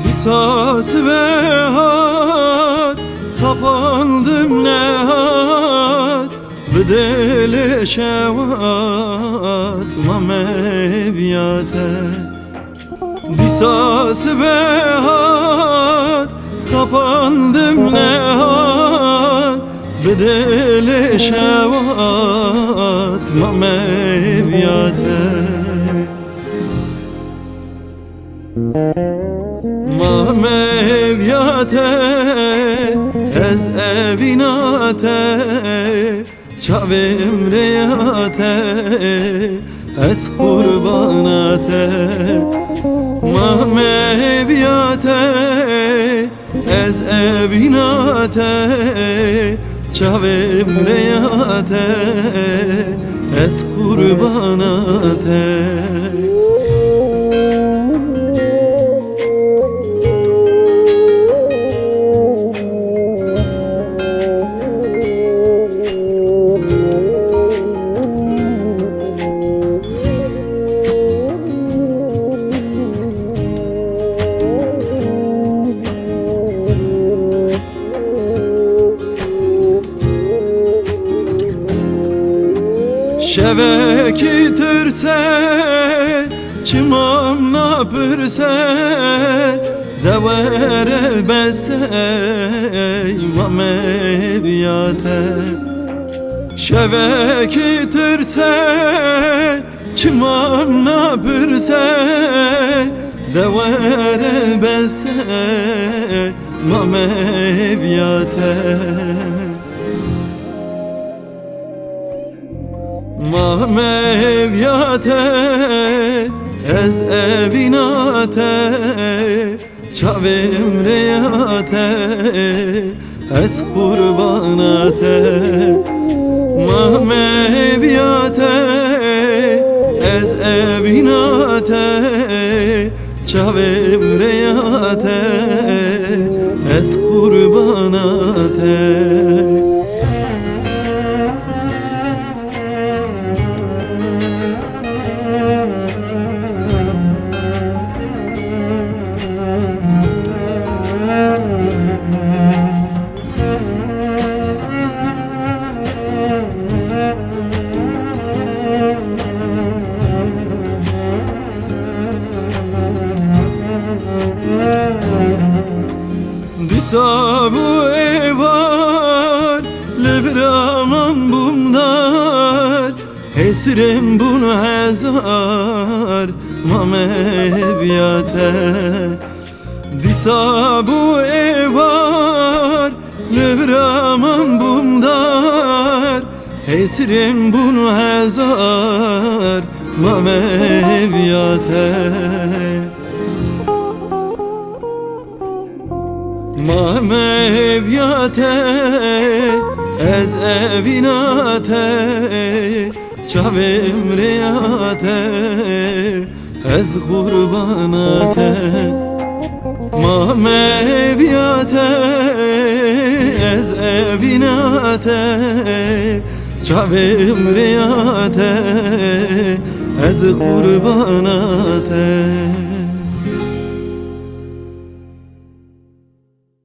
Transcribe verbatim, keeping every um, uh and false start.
Dîsa sibe hat, xapandim nehat, bi dilê şewat ma me viya te. Dîsa sibe hat, xapandim nehat, bi dilê şewat ma me viya te. Ma me viya te, ez evîna te, çavêm rêya te, ez qurbana te. Ma me viya te, ez evîna te, çavêm rêya te, ez qurbana te. Şevekî tirse, çimam napirse, de were bese, ma me viya te. Şevekî tirse, çimam napirse, de were bese, ma me viya te. Ma me viya te, ez evîna te, çavêm rêya te, ez qurbana te. Ma me viya te, ez evîna te, çavêm rêya te, ez qurbana te. Dîsa bû êvar, li vira man bûm dar, hêsirên bûn hezar, ma me viya te. Dîsa bû êvar, li vira man bûm dar, hêsirên bûn hezar, ma me viya te. Ma me viya te, ez evîna te, çavêm rêya te, ez qurbana te. Ma me viya te, ez evîna te, çavêm rêya te, ez qurbana te.